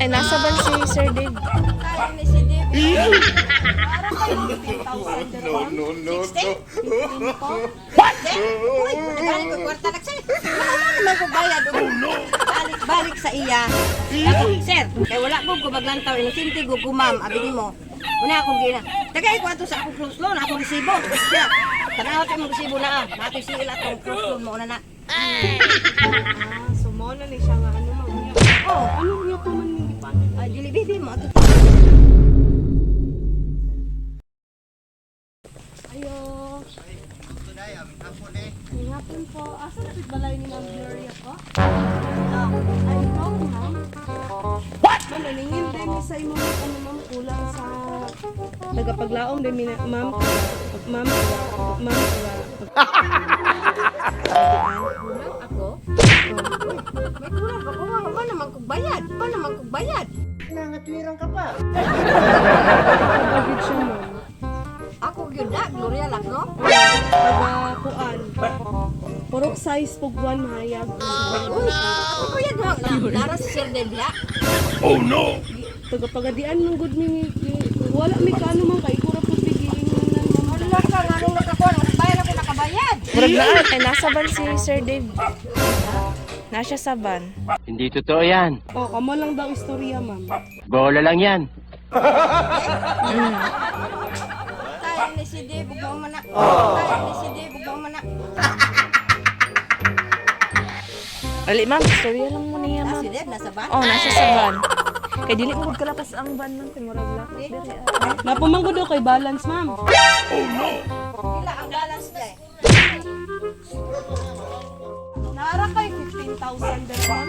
Ay, nasa ban si Sir Dave? Tayo ni si Dave. No, no, no, no. What? Uy, nagaling ko kwarta nagsay. Wala naman ko bayad. Oh no. Balik balik sa iya. Ako, sir, kay wala ko ko maglantaw, inosente ko ko, ma'am, abi nimo. Una akong gina. Tagay ko ato sa akong close loan, akong resibo. Siya. Tanaw kay mong resibo na ah. Nato si ila atong close loan mo na na. Ah, so mo na ni siya nga ano, ma'am. Oh, Ano niya pa man hindi pa ano? ay dili bibi mo ato. Ayo. May hapon po. Asa na balay ni Ma'am Gloria po? Ay, ikaw, ma'am. What? Ma'am, naningil din mi sa imong ano, ma'am, kulang sa nagapaglaom din mi na, ma'am, ma'am, ma'am, Kulang ako. Uy, may kulang ako nga ba naman kog bayad? Ba naman kog bayad? Pagid siya, ma'am. Ako gyud na, Gloria Lacro. Taga kuan. Purok size pug 1 mahayag. Uy, ako ko yan ha. Nara si Sir Dave diha. Taga pagadian mong good mi wala mi kaano, ma'am, kay kura pud giingnan, ma'am. Wala ka nga nung nakakuan, bayad ako nakabayad. Murag na ay nasa ban si Sir Dave. Nasa sa ban. Hindi totoo yan. Oh, kamo lang daw istorya, ma'am. Bola lang yan. Tayo ni si Dave, ugma man na. Tayo ni si Dave, ugma man na. Ali, ma'am, istorya lang mo niya, Ah, ma'am. si Dave nasa ban? Oh, nasa sa van. Kay dili mo gud kalapas ang van man kay murag lakas diri. Ah. Napumanggo daw kay balance, ma'am. Pila ang balance niya? Naara kay 15,000 der, ma'am.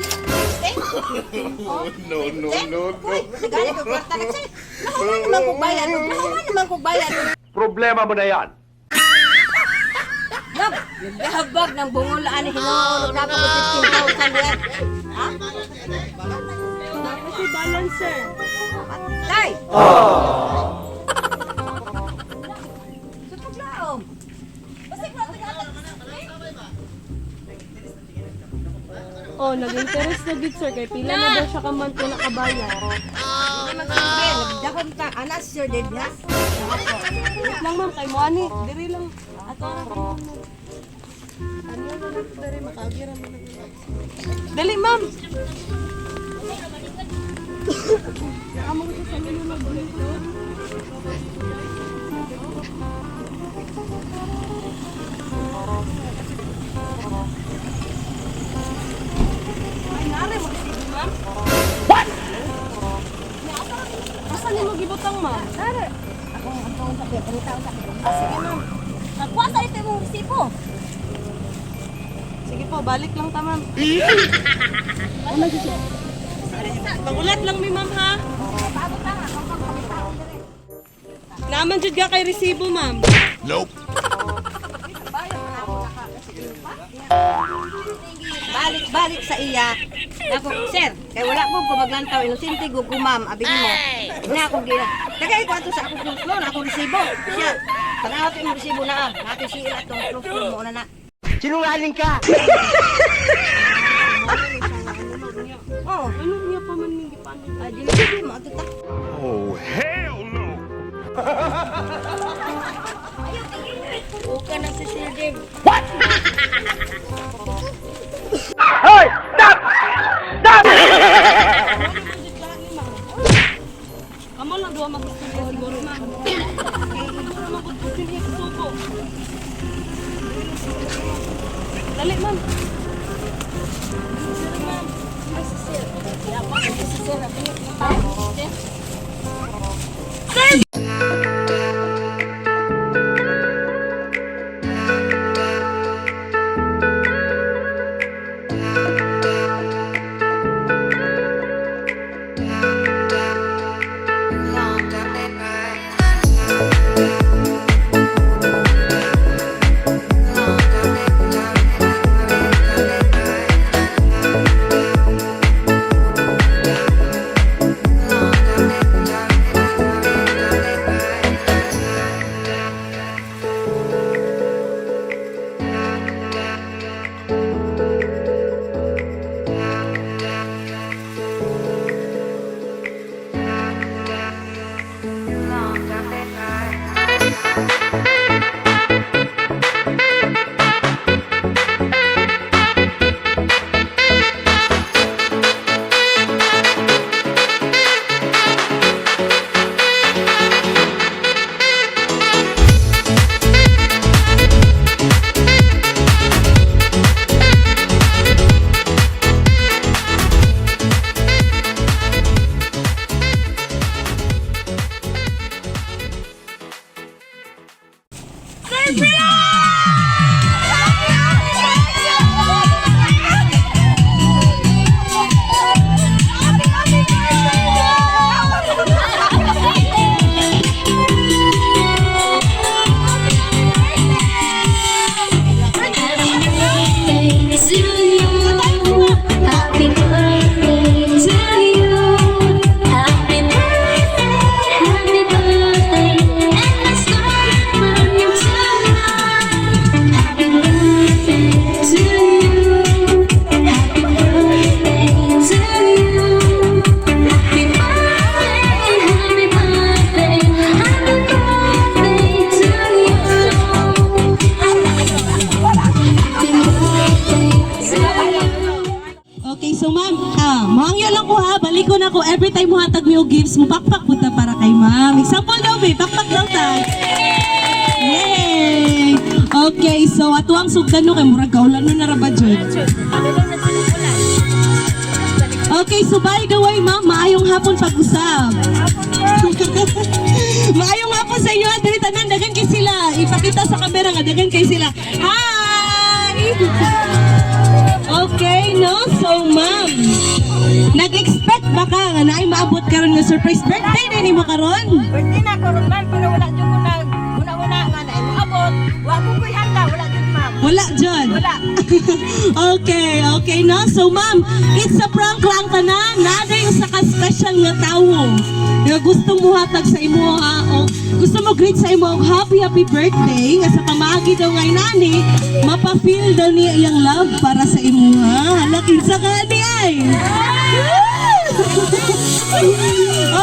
No, no, no, no. Uy, nagaling ko kwarta nagsay. Nakuha naman kog bayad. Nakuha naman kog bayad. Problema mo na yan. Ma'am, naghabag ng bungulaan ni Hinuon. Dapat ko 15,000 yan. Ha? Dapat si balance, sir. Patay! Sa paglaom. Basta Oh, nag-interest na gid, sir, kay pila na daw siya ka month na nakabayad. Hindi magsilbi. Nagdakon ka. Anak, si Sir Dave, ha? Wait lang, ma'am, kay mo ani, diri lang. Ato ra ko. Ano na lang diri makagira man na. Dali, ma'am. Amo ko sa inyo magbulingkod. Ay, nare mo kasi, ma'am. What? Asa nimo gibutang, ma'am? Nare. Ako ang atong sa pangitaon sa Ah, sige, ma'am. Nagkuha sa ito imong resibo. Sige po, balik lang ta, ma'am. Pagulat lang mi, ma'am, ha? Paabot ta nga. Kung pagpangitaon dire. Naman jud ka kay resibo, ma'am. Nope. Balik balik sa iya. Ako, sir, kay wala ko ko maglantaw, inosente ko ko, ma'am, abi nimo. Na ako gina. Tagay ko ato sa akong close loan, akong resibo. Siya. Tanaw to imong resibo na ah. Nato si ila atong close loan mo na na. Sinungaling ka! Oh, Ano niya pa man ning gipaano? ay dili dili mo ato ta. Oh, hell no. Uka na si Sir Dave. Hoy! Stop! Stop! Kamo lang duha mag-istorya siguro, ma'am. Kay iguro man gud pud niya kasubo. Dali, ma'am. Dali, ma'am. Ay si Sir. Ya pa si Sir. Okay, so ma'am, moangyo lang ko ha, balik ko na ko every time mo hatag mi og gifts, mo pakpak punta para kay ma'am. Example daw be, pakpak daw ta. Yay! Okay, so ato ang sugdan no kay murag kaulan no na ra ba jud? Okay, so by the way, ma'am, maayong hapon pag-usab. Maayong hapon sa inyo, diri tanan daghan kay sila. Ipakita sa kamera nga daghan kay sila. Hi! Okay, no? So, ma'am, nag-expect ba ka nga naay maabot karon nga surprise birthday na nimo karon? Birthday na ko ron, ma'am, pero wala jud ko nag una-una nga na imo abot. Wa ko ko'y handa, wala jud, ma'am. Wala, John. Wala. Okay, no? So, ma'am, it's a prank lang tanan. Nada yung sa special nga tawo. Nga gusto mo hatag sa imo ha, o gusto mo greet sa imo og happy happy birthday nga sa pamaagi daw ngay nani, mapa-feel daw niya iyang love para sa imo ha. Hala kinsa ka ni ay.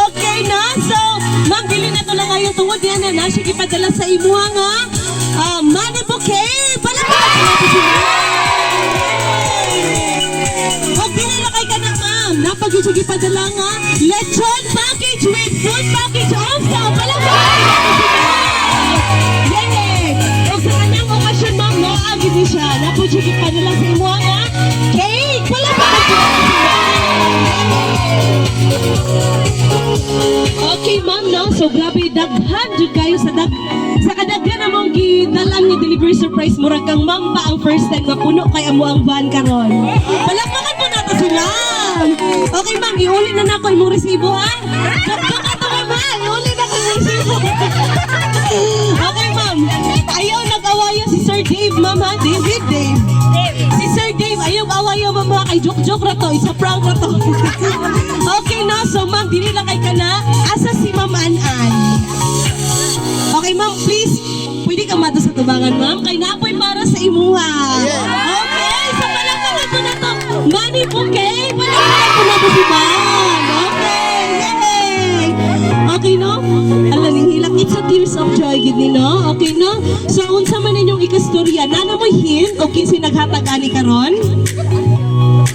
Okay na. So, ma'am, dili na to lang ngayon tungod niya na na siya gipadala sa imuha nga money bouquet. Palakpakan natin si ma'am. Og dili na kay kana, ma'am. Napag siya gipadala nga lechon package with food package also. Palakpakan natin si ma'am. Yay! Og sa kanang okasyon, ma'am, no, agad ni siya. Napag siya gipadala sa imuha nga cake. Palakpakan natin si ma'am. Okay, ma'am, no? So, grabe, daghan jud kayo sa kadaghan among gidalan nga delivery surprise. Murag kang ma'am pa ang first time nga puno kay amo ang van karon. Palakpakan po nato sila. Okay, ma'am, iuli na nako imong resibo, ha? Dokdok ato, ma'am, ha? Iuli na ko imong resibo. Okay, ma'am. Ayaw nag-awayo si Sir Dave, ma'am, ha? David, Dave. Si Sir Dave, ayaw awayo, ma'am, ha? Kay joke-joke ra to. Isa prank ra to. Okay na, so ma'am, dili lang kay kana. Asa si Ma'am An-An? Okay, ma'am, please. Pwede ka mato sa tubangan, ma'am. Kay napoy para sa imuha. Okay, so palakpakan po na to. Money bouquet. Palakpakan po na to si ma'am. Okay, yay! Okay, no? Ala, ning hilak. It's a tears of joy, gid ni, no? Okay, no? So, unsa man ninyong ikastorya? Nana mo hint o kinsi naghatag ani karon?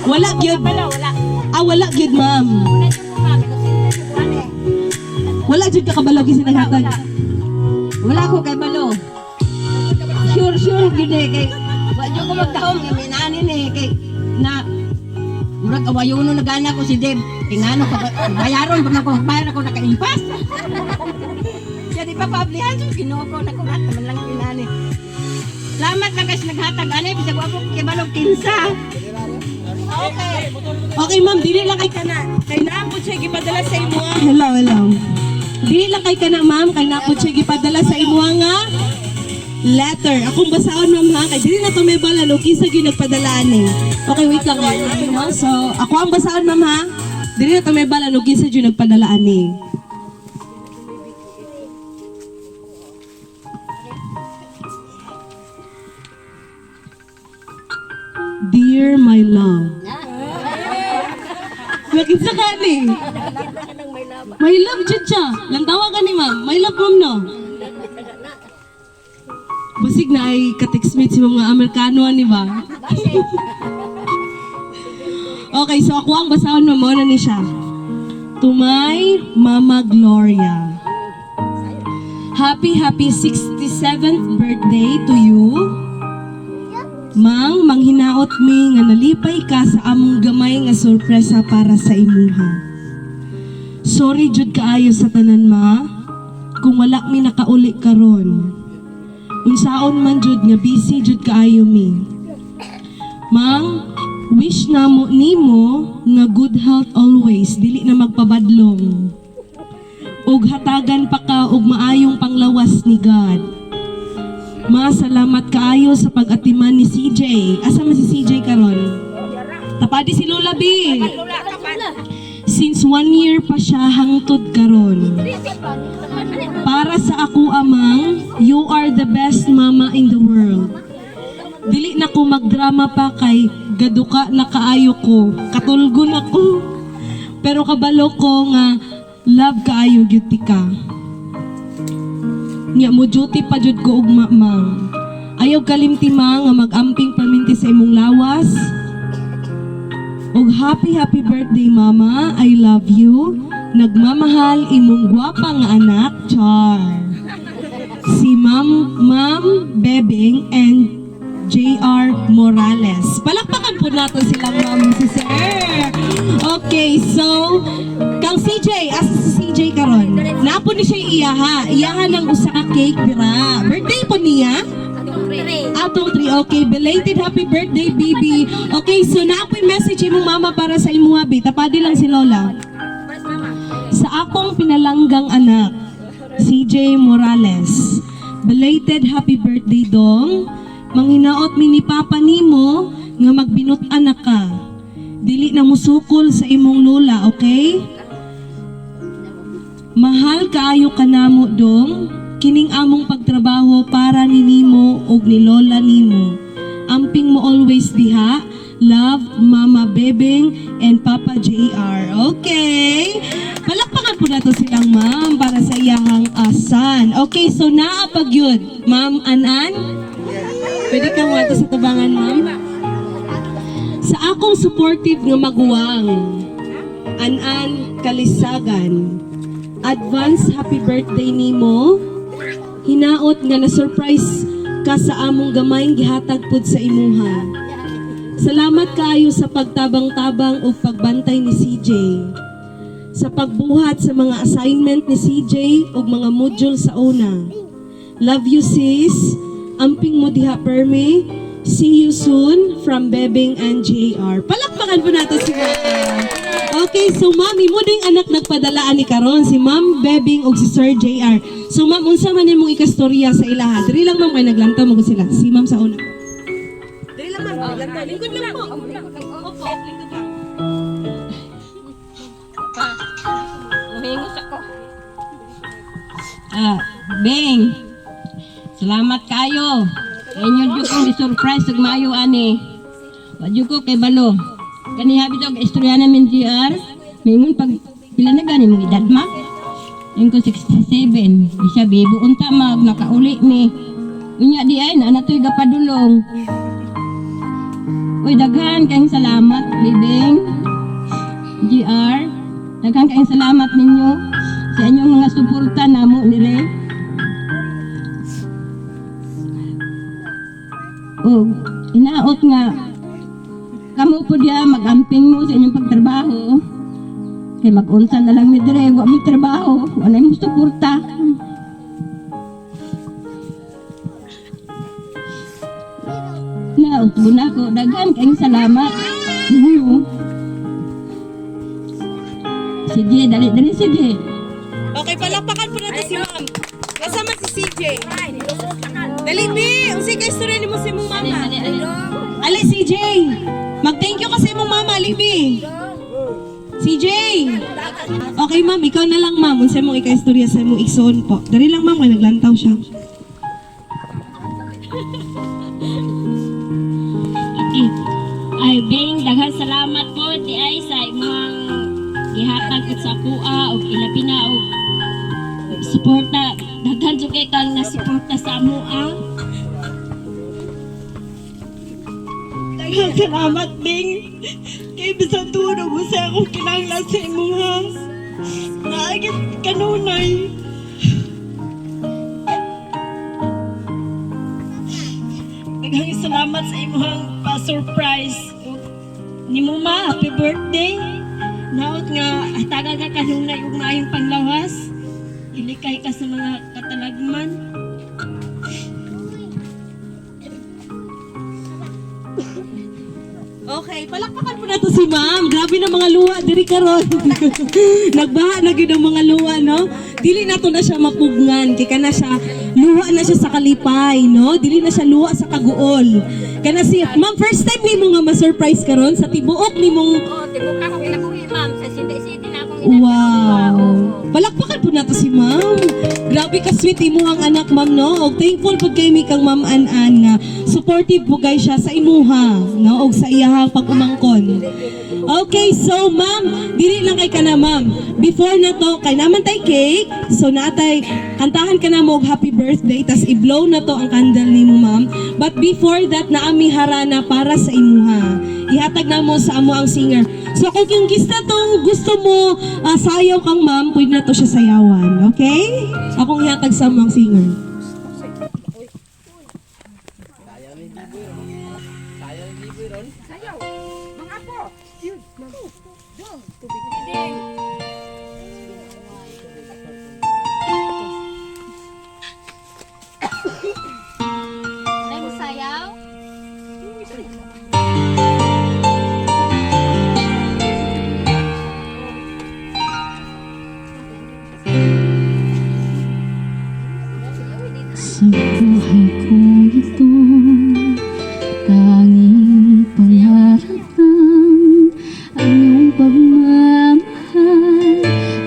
Wala gyud. Wala, wala. Ah, wala gyud, ma'am. Wala jud ko, ma'am. Inosente jud ko ani. Wala jud ka kabalo kinsi naghatag. Wala ko kay balo. Sure, sure gyud eh kay wa jud ko magdahom nga minani ni kay na murag awayono na gana ko si Dave. Tingano ka bayaron pa man ko bayar ako nakaimpas. Siya di pa pablihan so Ginoo ko na kurat man lang inani. Salamat lang guys naghatag ani bisag wa ko kay balo kinsa. Okay. Okay, ma'am, dili lang kay kana. Kay naa po siya gipadala sa imo. Hello, hello. Dili lang kay kana, ma'am, kay naa po siya gipadala sa imo nga letter. Akong basaon, ma'am, ha, kay dili na to may balan o kinsa gyud nagpadala ani. Okay, wait lang. Okay, ma'am. So, ako ang basaon, ma'am, ha. Dili na to may balan o kinsa gyud nagpadala ani. Dear my love. Bakit sa kani? My love jud siya. Lantawa ka ni ma'am. My love, ma'am, no? Basig na ay ka-textmate si mga Amerikano, ani ba? Okay, so ako ang basahon, ma'am. Mao na ni siya. To my Mama Gloria. Happy, happy 67th birthday to you. Mang, manghinaot mi nga nalipay ka sa among gamay nga sorpresa para sa imuha. Sorry jud kaayo sa tanan ma, kung wala mi nakauli karon. Unsaon man jud nga busy jud kaayo mi. Mang, wish namo nimo nga good health always, dili na magpabadlong. Ug hatagan pa ka og maayong panglawas ni God. Ma, salamat kaayo sa pag-atiman ni CJ. Asa man si CJ karon? Tapadi si Lola B. Since 1 year pa siya hangtod karon. Para sa ako amang, you are the best mama in the world. Dili na ko magdrama pa kay gaduka na kaayo ko. Katulgon ako. Pero kabalo ko nga love kaayo gyud ti ka. Nya mo duty pa jud ko ugma, mang. Ayaw kalimti ma nga mag-amping perminti sa imong lawas. Ug happy happy birthday, Mama. I love you. Nagmamahal imong gwapa nga anak, Char. Si Ma'am Bebeng and JR Morales. Palakpakan po natin silang ma'am si sir. Okay, so kang CJ, asa si CJ karon? Napo ni siya iyaha. Iyaha ng usa ka cake dira. Birthday po niya? Atong 3. Okay, belated happy birthday, baby. Okay, so naapoy message imong mama para sa imuha, bi. Tapadi lang si Lola. Sa akong pinalanggang anak, CJ Morales. Belated happy birthday, dong. Manghinaot mi ni Papa nimo nga magbinut-an na ka. Dili na musukol sa imong lola, okay? Mahal kaayo kanamo, dong. Kining among pagtrabaho para ni nimo ug ni lola nimo. Amping mo always diha. Love, Mama Bebeng and Papa JR. Okay. Palakpakan po nato silang ma'am para sa iyahang asan. Okay, so naa pag yun. Ma'am Anan? Pwede kang wato sa tubangan, ma'am? Sa akong supportive nga maguwang, Anan Kalisagan, advance happy birthday nimo. Hinaot nga na surprise ka sa among gamayng gihatag pud sa imuha. Salamat kaayo sa pagtabang-tabang ug pagbantay ni CJ. Sa pagbuhat sa mga assignment ni CJ ug mga module sa una. Love you, sis. Amping mo diha perme. See you soon from Bebeng and JR. Palakpakan po natin si Ma'am. Okay, so ma'am, imo ding anak nagpadalaan ni karon si Ma'am Bebeng ug si Sir JR. So ma'am, unsa man imong ikastorya sa ilaha? Diri lang, ma'am, kay naglantaw mo sila. Si ma'am sa una. Diri lang, ma'am, naglantaw. Lingkod lang po. Opo, lingkod lang. Muhingos ako. Ah, Beng. Salamat kayo. Kay inyo jud kong gi-surprise ug maayo ani. Wa jud ko kay balo. Kani habi to istorya namin GR. Mingon pag pila na gani mong edad ma? Ingon ko 67. Di siya bibo unta mag nakauli mi. Unya di ay na natoy gapadulong. Uy, daghan kayong salamat, Bibing. GR. Daghan kayong salamat ninyo sa inyong mga suporta namo dire. O inaot nga kamo po diya magamping mo sa inyong pagtrabaho. Kay mag-unsa na lang mi dire, wa mi trabaho, wala mo suporta. Naot mo na ako, daghan kayong salamat ninyo. Sige, dali, dali, sige. Okay, palakpakan po natin si ma'am. Kasama si CJ. Dali, B! Unsay kay istorya nimo sa imong mama? Ali, CJ! Mag-thank you kasi imong mama, Ali, B. CJ! Okay, ma'am. Ikaw na lang, ma'am. Unsay mong ika-istorya sa imong igsoon po. Dali lang, ma'am, kay naglantaw siya. Ay, Bing, daghan salamat po di ay sa imong gihatag pud sa kuha og ilabi na og suporta. Daghan jud kay kang nasuporta sa amoa. Daghang salamat, Bing. Kay bisan tuod mo sa akong kinahanglan sa imuha. Naagit kanunay. Daghang salamat sa imuhang pa-surprise. Ni mo ma, happy birthday. Naot nga hatagan ka kanunay ug maayong panglawas. Ilikay ka sa mga katalagman. Okay, palakpakan po nato si ma'am. Grabe na mga luha diri karon. Nagbaha na gyud ang mga luha, no? Dili na to na siya mapugngan kay kana siya luha na siya sa kalipay, no? Dili na siya luha sa kaguol. Kana si ma'am, first time nimo nga ma-surprise karon sa tibuok nimong Oh, tibok ako kinabuhi, ma'am. Sa 67 na akong Wow. Palakpakan po nato si ma'am. Grabe ka sweet imo ang anak, ma'am, no? Og thankful pud kay mi kang Ma'am An-an nga supportive po kay siya sa imuha, no? Og sa iyahang pag-umangkon. Okay, so ma'am, dili lang kay kana, ma'am. Before na to, kay naman tay cake. So natay kantahan ka na mo og happy birthday tas i-blow na to ang candle nimo, ma'am. But before that, naami harana para sa imuha. Ihatag na mo sa amo ang singer. So kung yung gista tong gusto mo sayaw kang ma'am, pwede na to siya sayawan. Okay? Akong ihatag sa amo ang singer. Ay, sayaw? Sa buhay kong ito, tanging pangarap lang ang iyong pagmamahal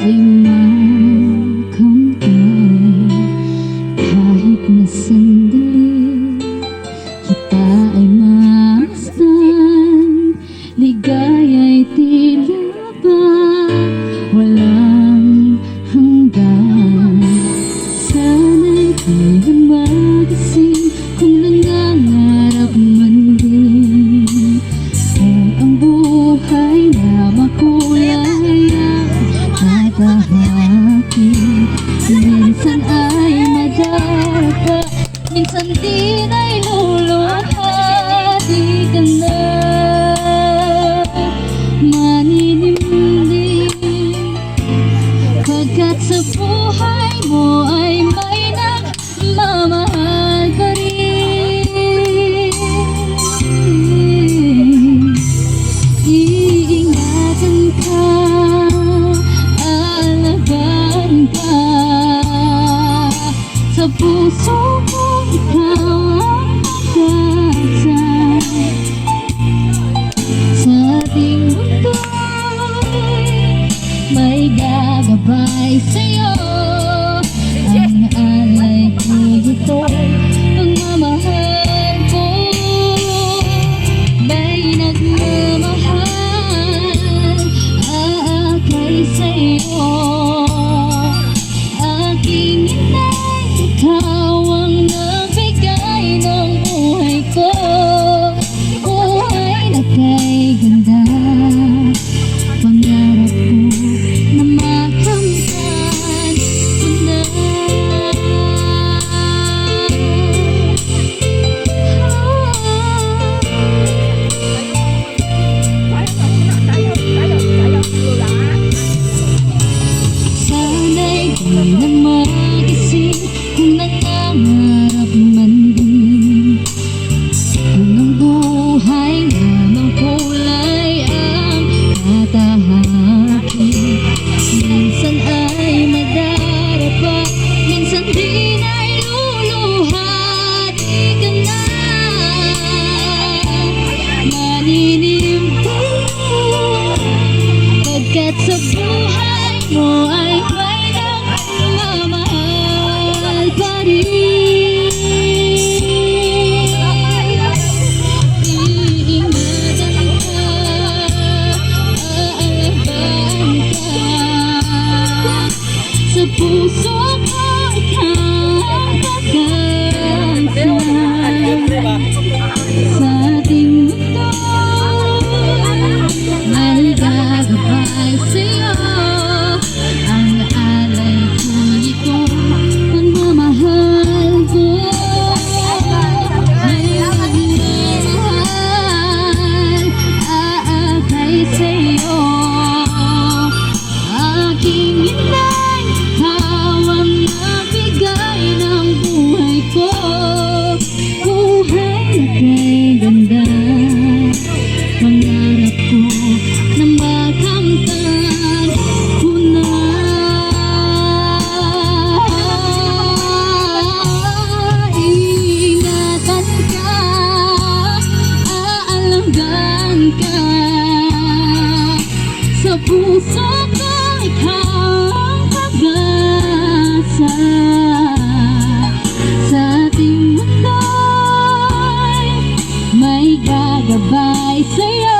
ay makamtan. Kahit na sandali, kita ay masdan. Ligaya'y tila ba walang hanggan. Sana'y di na magising kung nangangarap man din. Kung ang buhay na makulay ang tatahakin. Minsan ay madarapa, minsan din ay luluha. Di ka na maninimlim, pagkat sa buhay mo ay may nagmamahal pa rin. Iingatan ka, alagaan ka. Sa puso ko ikaw ang pag-asa. Sa ating mundo'y may gagabay sa'yo. Ang alay ko ito, pagmamahal ko. May nagmamahal, aakay sa'yo. Aking inay, ikaw ang nagbigay ng buhay ko. Buhay na kay ganda. Pangarap ko na makamtan ko na. Sana'y di na magising kung nangangarap man din. Kung ang buhay na kulay ang tatahakin. Minsan ay madarapa, minsan din ay luluha. Di ka na maninimdim, pagkat sa buhay mo ay may nagmamahal pa rin. Iingatan ka, aalagaan ka. Sa puso ko ikaw ang pag-asa. Sa ating mundo may gagabay sa'yo. Ang alay ko itong pagmamahal ko. May nagmamahal, aakay sa'yo. Aking inay, ikaw ang nagbigay ng buhay ko. Buhay na kay ganda. Pangarap ko na makamtan ko na. Ingatan ka, aalagaan ka. Sa puso ko ikaw ang pag-asa. Sa ating mundo'y may gagabay sa'yo.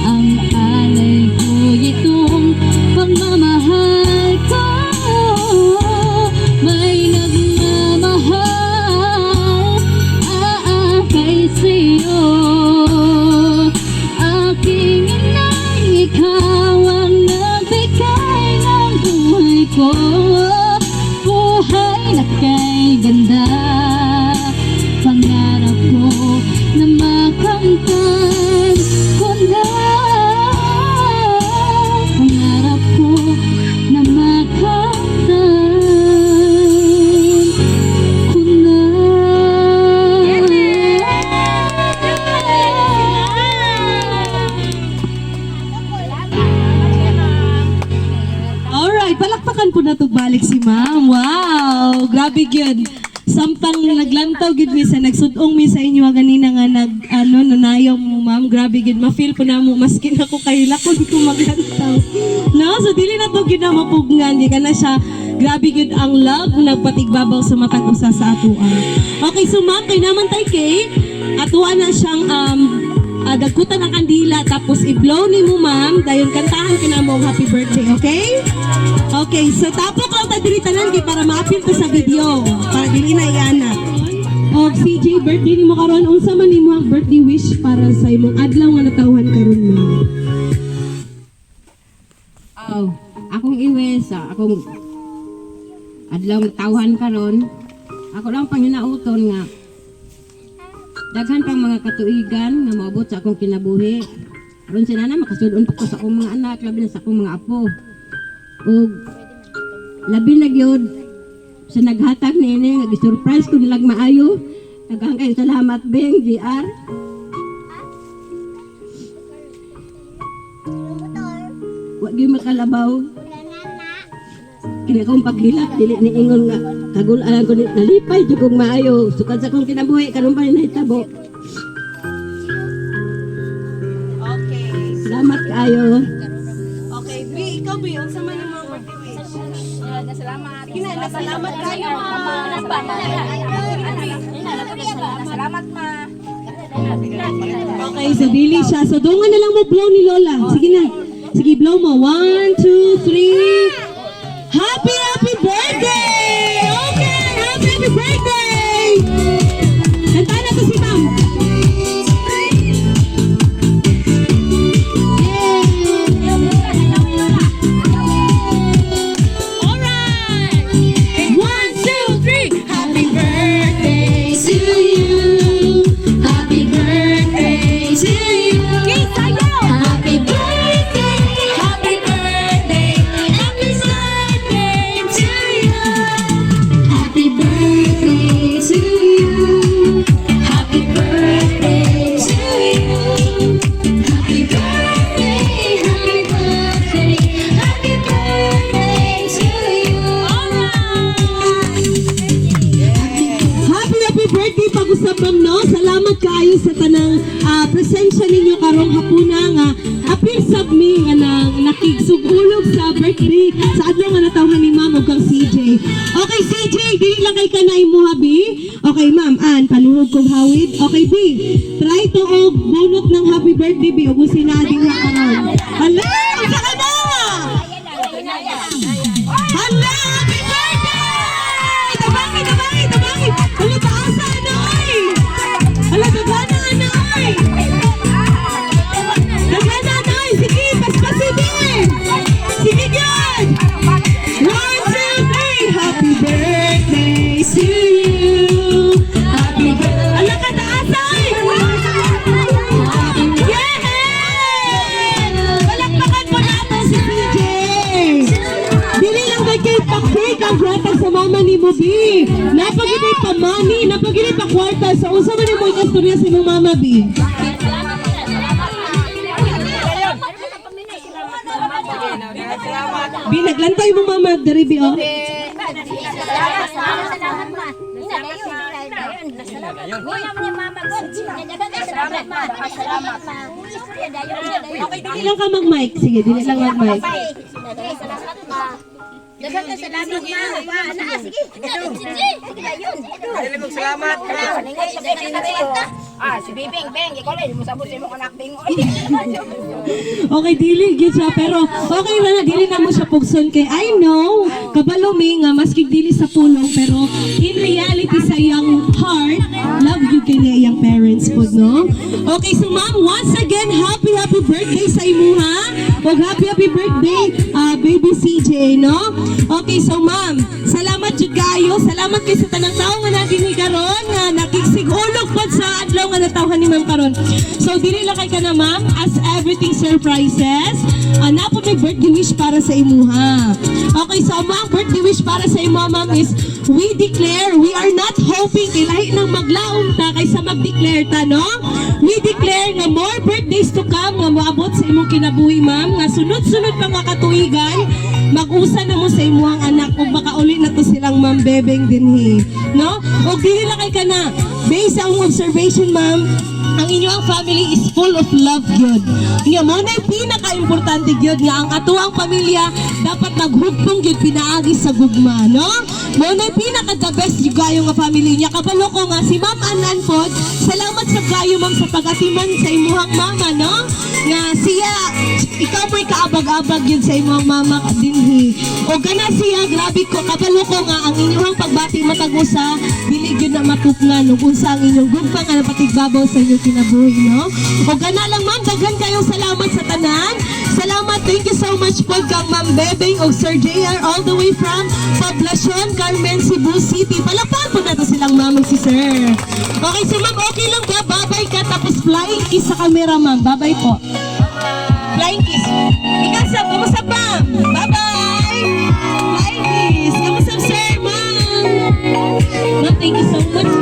Ang alay ko itong pagmamahal ko. May nagmamahal, aakay sa'yo. ko. Buhay na kay ganda. Pangarap ko na makamtan ko na. Pangarap ko na makamtan ko na. Alright, palakpakan po na to balik si ma'am. Wow, grabe gyud. Samtang naglantaw gid mi sa nagsudong mi sa inyo ganina nga nag ano nanayaw mo, ma'am. Grabe gid, ma-feel po na mo maskin ako kay lakon ko maglantaw. No, so dili na to gid na mapugnan di ka na siya. Grabe gid ang love nagpatigbabaw sa matag usa sa atoa. Okay, so ma'am, kay naman tay cake. Atoa na siyang dagkutan ang kandila tapos i-blow ni mo, ma'am, dayon kantahan ka na mo ang happy birthday, okay? Okay, so tapok lang ta diri tanan kay para ma-appeal to sa video para dili na iana. Og CJ, birthday nimo karon, unsa man nimo ang birthday wish para sa imong adlaw nga natawhan karon, ma'am? Oh, akong iwes, akong adlaw tawhan karon. Ako lang panginauton nga daghan pang mga katuigan nga moabot sa akong kinabuhi. Aron sila na makasud-on pa ko sa akong mga anak, labi na sa akong mga apo. Ug labi na gyud sa naghatag niini nga gi-surprise ko nilag maayo. Daghan kayo salamat, Beng GR. Wa gyud makalabaw. Kini akong paghilak dili ni ingon nga kagul-an ko ni nalipay jud kong maayo sukad sa akong kinabuhi karon pa ni nahitabo. Okay. Salamat kaayo. Okay, B, ikaw B, unsa man imong birthday wish? Salamat. Kina, salamat kayo, ma'am. Salamat, ma. Okay, so dili siya. So dungan na lang mo blow ni Lola. Sige na. Sige, blow mo. One, two, three. Happy, happy birthday! Okay, happy, happy birthday! Kanta na to si ma'am. Alright! One, two, three! Happy birthday to you! Happy birthday to you! Happy birthday! Happy birthday! Happy birthday to you! Happy birthday to you! Happy birthday to you! Happy birthday! Happy birthday! Happy birthday to you! Happy happy birthday pag-usap, ma'am, no? Salamat kaayo sa tanang presensya ninyo karong hapuna nga apil sab mi nga nang nakigsugulog sa birthday sa adlaw nga natawhan ni ma'am ug kang CJ. Okay CJ, dili lang kay kanay mo habi. Okay ma'am, an paluhog kog hawid. Okay B, try to og bunot ng happy birthday B ug sinading ha karon. Hala, unsa ka na? Hala, happy birthday! Tabangin, tabangin, tabangin! Hala, taasa na, oy! Hala, dagana na, oy! Dagana na, oy! Sige, paspasin din! Sige, good! One, two, three! Happy birthday to you! Happy birthday! Hala ka, taasa, oy! Yeah! Palakpakan po natin si CJ! Dili lang kay kay pa-cake ang gratag sa mama ni mo, B. Napagilay pa money, napagilay pa kwarta. Sa unsa man mo ikastorya sa imong mama, B? B, naglantay mo mama diri, B, oh. Okay, dili lang ka mag-mic. Sige, dili lang mag-mic. Salamat. Ah, si Bibing, Beng, ikaw lang, mo sabot sa imong anak, Bing. Oy. Okay, dili gyud siya pero okay ra na, dili na mo siya pugson kay I know kabalo mi nga maski dili sa pulong, pero in reality sa iyang heart, love gyud kay niya iyang parents pod, no? Okay, so ma'am, once again, happy happy birthday sa imuha ug happy happy birthday, baby CJ, no? Okay, so ma'am, salamat jud kaayo, salamat kay sa tanang tawo nga naa dinhi karon nga nakigsigulog pod sa adlaw nga natawhan ni ma'am karon. So dili lang kay kana, ma'am, as everything surprises, naa po may birthday wish para sa imuha. Okay, so ang birthday wish para sa imuha, ma'am, is we declare, we are not hoping kay lahi nang maglaom ta kaysa mag-declare ta, no? We declare nga more birthdays to come nga moabot sa imong kinabuhi, ma'am, nga sunod-sunod pa nga katuigan, mag-usa na mo sa imuhang anak ug makauli na to silang Ma'am Bebeng dinhi, no? Og dili lang kay kana, based sa akong observation, ma'am, ang inyong family is full of love gyud. Nga mo na pinaka-importante gyud nga ang atuang pamilya dapat naghugpong gyud pinaagi sa gugma, no? Mo na pinaka the best gyud kayo nga family niya. Kabalo ko nga si Ma'am Anan pod, salamat sa kayo, ma'am, sa pag-atiman sa imuhang mama, no? Nga siya, ikaw mo'y kaabag-abag yun sa imong mama dinhi. O gana siya, grabe ko, kabalo ko nga ang inyong pagbati matag usa, dili gyud na matupngan ug unsa ang inyong gugma nga napatigbabaw sa inyong kinabuhi, no? O gana lang, ma'am, daghan kayong salamat sa tanan. Salamat, thank you so much po kang Ma'am Bebeng o Sir JR all the way from Poblacion, Carmen, Cebu City. Palakpakan po natin silang ma'am ug si sir. Okay, so ma'am, okay lang ba? Babay ka tapos flying kiss sa camera, ma'am. Babay po. Flying kiss. Ikaw, sir, kamusta pa? Bye-bye! Flying kiss. Kamusta, sir, ma'am? Ma'am, thank you so much.